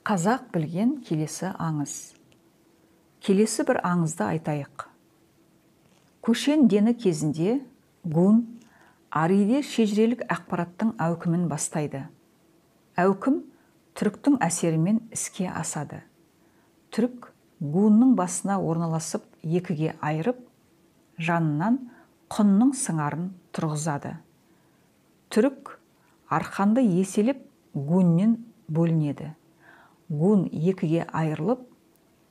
Қазақ білген келесі аңыз. Келесі бір аңызды айтайық. Көшен дені кезінде Гун Ариде шежірелік ақпараттың әукімін бастайды. Әукім түріктің әсерімен іске асады. Түрік Гунның басына орналасып екіге айырып, жанынан құнның сыңарын тұрғызады. Түрік арқанды еселеп Гуннен бөлінеді. Гун екіге айырылып,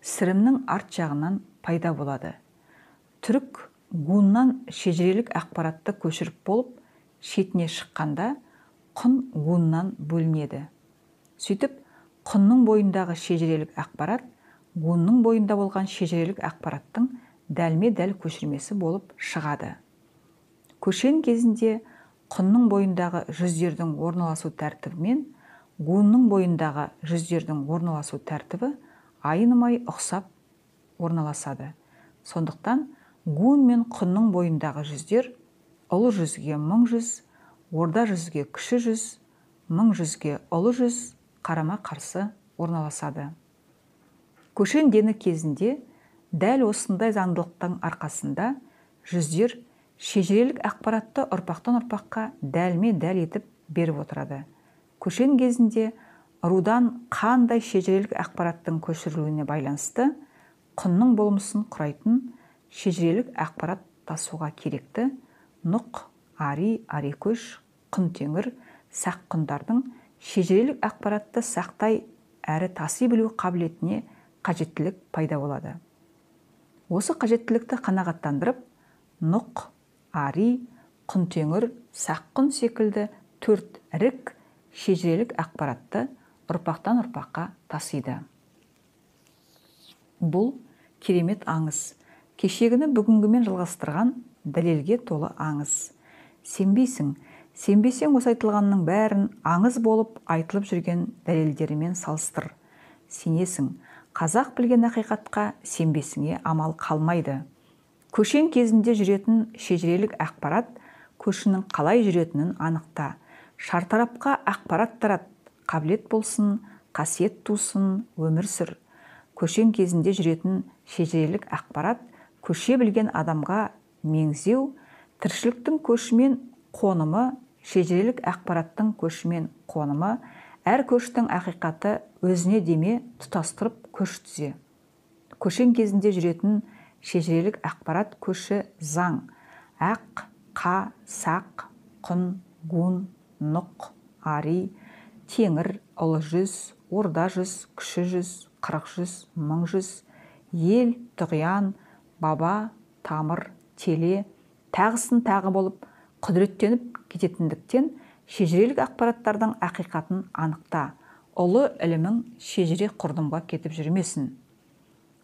сірімнің арт жағынан пайда болады. Түрік Гуннан шежірелік ақпаратты көшіріп болып, шетіне шыққанда құн Гуннан бөлінеді. Сөйтіп, құнның бойындағы шежірелік ақпарат Гунның бойында болған шежірелік ақпараттың дәлме-дәл көшірмесі болып шығады. Көшен кезінде құнның бойындағы жүздердің орналасу тәртібімен Гунның бойындағы жүздердің орналасу тәртібі айнымай ұқсап орналасады. Сондықтан Гун мен құнның бойындағы жүздер ұлы жүзге мың жүз, орда жүзге кіші жүз, мың жүзге ұлы жүз қарама-қарсы орналасады. Көшен дені кезінде дәл осындай заңдылықтың арқасында жүздер шежірелік ақпаратты ұрпақтан ұрпаққа дәлме-дәл етіп беріп отырады. Көшен кезінде рудан қандай шежірелік ақпараттың көшірілуіне байланысты құнның болмысын құрайтын шежірелік ақпарат тасуға керекті Нұқ, Ари, Арикөш, Құнтеңір, Сақ құндардың шежірелік ақпаратты сақтай әрі таси білу қабілетіне қажеттілік пайда болады. Осы қажеттілікті қанағаттандырып, Нұқ, Ари, Құнтеңір, Сақ құн секілді төрт ірік шежірелік ақпаратты ұрпақтан ұрпаққа тасиды. Бұл керемет аңыз. Кешегіні бүгінгімен жалғастырған дәлелге толы аңыз. Сенбейсің, сенбесең осы айтылғанның бәрін аңыз болып айтылып жүрген дәлелдерімен салыстыр. Сенесің, қазақ білген ақиқатқа сенбесіңе амал қалмайды. Көшен кезінде жүретін шежірелік ақпарат көшінің қалай жүретінін анықта. Шартарапқа ақпарат тарат, қабілет болсын, қасиет тусын, өмір сүр. Көшен кезінде жүретін шежірелік ақпарат көше білген адамға меңзеу, тіршіліктің көшімен қонымы, шежірелік ақпараттың көшімен қонымы, әр көштің ақиқаты өзіне деме тұтастырып көш түзе. Көшен кезінде жүретін шежірелік ақпарат көші заң, ақ, қа, сақ, құн, гун, нұқ, ари, теңір, ұлы жүз, орда жүз, кіші жүз, 40 жүз, мың жүз, ел, тұғиян, баба, тамыр, теле, тағысын тағы болып құдіреттеніп кететіндіктен шежірелік ақпараттардың ақиқатын анықта. Ұлы ілімің шежіре құрдымға кетіп жүрмесін.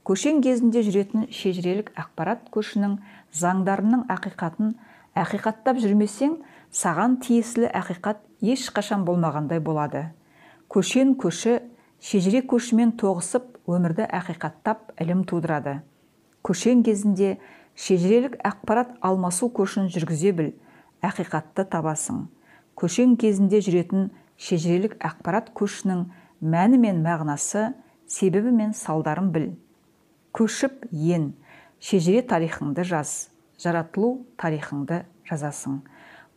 Көшен кезінде жүретін шежірелік ақпарат көшінің заңдарының ақиқатын ақиқаттап жүрмесең, саған тиесілі ақиқат ешқашан болмағандай болады. Көшен көші шежіре көшімен тоғысып, өмірді ақиқаттап ілім тудырады. Көшен кезінде шежірелік ақпарат алмасу көшін жүргізе біл, ақиқатты табасың. Көшен кезінде жүретін шежірелік ақпарат көшінің мәні мен мағынасы, себебі мен салдарын біл. Көшіп ен, шежіре тарихыңды жаз, жаратылу тарихыңды жазасың.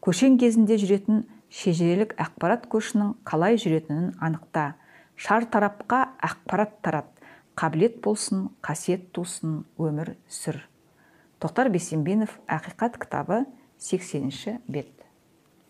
Көшен кезінде жүретін шежірелік ақпарат көшінің қалай жүретінін анықта. Шар тарапқа ақпарат тарат, қабілет болсын, қасиет тусын, өмір сүр. Тоқтар Бейсенбинов, Ақиқат кітабы, 80-ші бет.